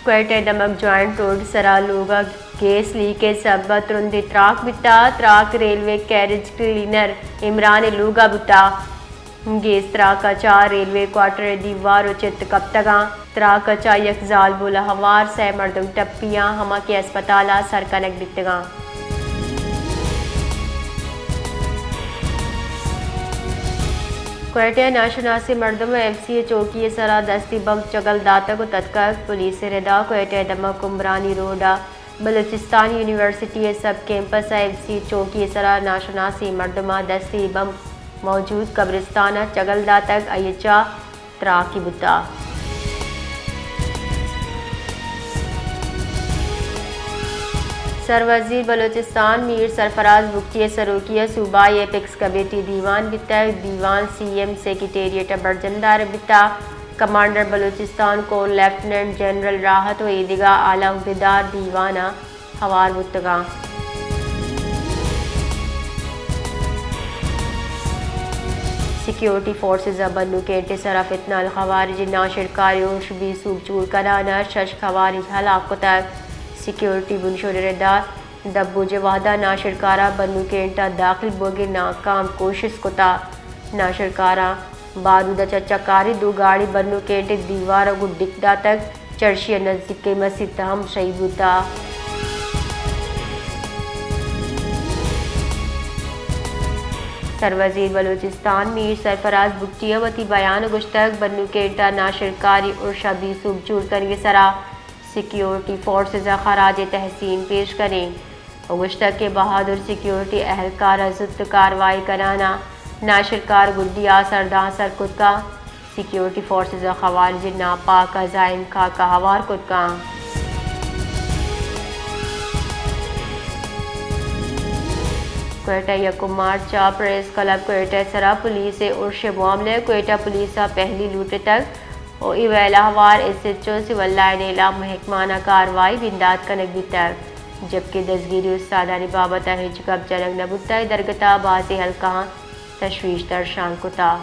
کوئٹہ ءِ دمگ joint road ءِ سرا لوگ ءَ گیس لیک ءِ سبب ءَ ترندیں تراک بیتگ۔ تراک ریلوے کیریج کلینر عمران ءِ لوگ ءَ بوتگ۔ گیس تراک ءَ چہ ریلوے کوارٹر ءِ دیوار ءَ چت کپتگ اَنت۔ تراک ءَ چہ یک زالبول ءِ ہوار سئے مردم ٹپی اَنت، ہما کہ ہسپتال ءَ سر کنگ بیتگ اَنت۔ کوئٹہ ءَ ناشناسیں مردم ءَ ایف سی اے چوکی ءِ سرا دستی بمب چگل داتگ ءُ تتکگ۔ پولیس ءِ ردا کوئٹہ ءِ دمگ کمبرانی روڈ ءَ بلوچستان یونیورسٹی ءِ سب کیمپس ءَ ایف سی اے چوکی ءِ سرا ناشناسیں مردم ءَ دستی بمب موجود قبرستان ءَ چگل داتگ، آئی ءَ چہ تراکی بوتگ۔ سروزیر بلوچستان میر سرفراز بگٹی ءِ سروکی ءَ صوبائی ایپکس کمیٹی دیوان بیتگ۔ دیوان سی ایم سیکرٹریٹ ءَ برجمدار بیتگ۔ کمانڈر بلوچستان کور لیفٹیننٹ جنرل راحت ءُ ایدگہ اعلی عہدیدار دیوان ءَ ہوار بوتگ اَنت۔ سیکیورٹی فورسز ءَ بنو کینٹ ءِ سرا فتنہ الخوارج ناشرکاری ارش بی سوب جوڑ کنان ءَ شش خوارج ہلاک کتگ۔ سیکیورٹی بنشون ءِ ردا دبوج ءِ وہدا ناشرکاراں بنو کینٹ ءَ داخل بوگ ءِ ناکام کوشست کتگ۔ ناشرکاراں بارود ءَ چہ چکاری دو گاڑی بنو کینٹ ءِ دیوار ءَ گوں ڈک داتگ، چرشی ءَ نزیکیں مسیت ہم شہید بوتگ۔ سروزیر بلوچستان میر سرفراز بگٹی ءَ وتی بیان ءَ گوشتگ، بنو کینٹ ءَ ناشرکاری ارش ءَ بی سوب جوڑ کنگ ءِ سرا سیکیورٹی فورسز ءَ خراج تحسین پیش کنیں۔ ءُ گوشتگ کہ بہادر سیکیورٹی اہلکار ءَ زوت کاروائی کنان ءَ ناشرکار گڈی آسر دانسر کت کنت۔ سیکیورٹی فورسز ءَ خوارج ناپاک ءَ زائم خاک ءَ ہوار کت کنت۔ کوئٹہ، یکم مارچ ءَ پریس کلب کوئٹہ ءِ سرا پولیس ءِ ارش ءِ معاملہ ءَ کوئٹہ پولیس ءَ پہلی لوٹتگ۔ ءُ اے ویلا ہوار S H O civil line ءِ ہلاپ محکمہ ءَ کاروائی بندات کنگ بیتگ، جبکہ دزگیری استادانی بابت ءَ ہچ گپ جنگ نہ بوتگ۔ اے درگت ءَ بازیں حلقہاں تشویش درشان کتگ۔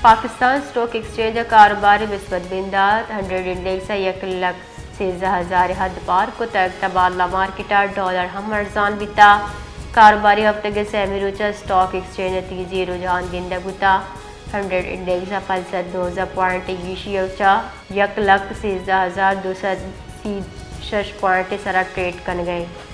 پاکستان اسٹاک ایکسچینج ءَ کاروبار ءِ مثبت بندات، ہنڈریڈ انڈیکس ءَ یک لکھ سیزدہ ہزار ءِ حد پار کتگ۔ تبادلہ مارکیٹ ءَ ڈالر ہم ارزان بیتگ۔ کاروباری ہفتگ ءِ سیمی روچ ءَ اسٹاک ایکسچینج ءَ تیزی ءِ رجحان گندگ بوتگ۔ ہنڈریڈ انڈیکس ءَ پنچ سد نوزدہ پوائنٹ ءِ گیشی ءَ چہ یک لکھ سیزدہ ہزار دو سد سی شش پوائنٹ ءِ سرا ٹریڈ کنگ ءَ اِنت۔